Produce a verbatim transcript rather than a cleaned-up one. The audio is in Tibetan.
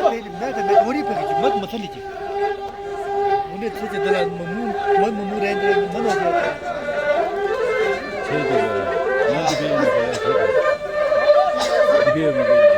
ཕེ་ལི་མེད་དེ་མེད་འོ་རི་ཕེ་གི་ཅི་མ་མ་ཚ་ལི་ཅི། འོ་ནི་ཚེ་ཚེ་དེ་ལ་མ་མུ་མ་མུ་མུ་རེན་དེ་མ་ནོ་ཅི། ཚེ་དེ་ལ་ང་དེ་བེ་ཡོད་ཟེར་ཡ་ཧེ་དེ་བེ་ཡོད་མི་དགོས།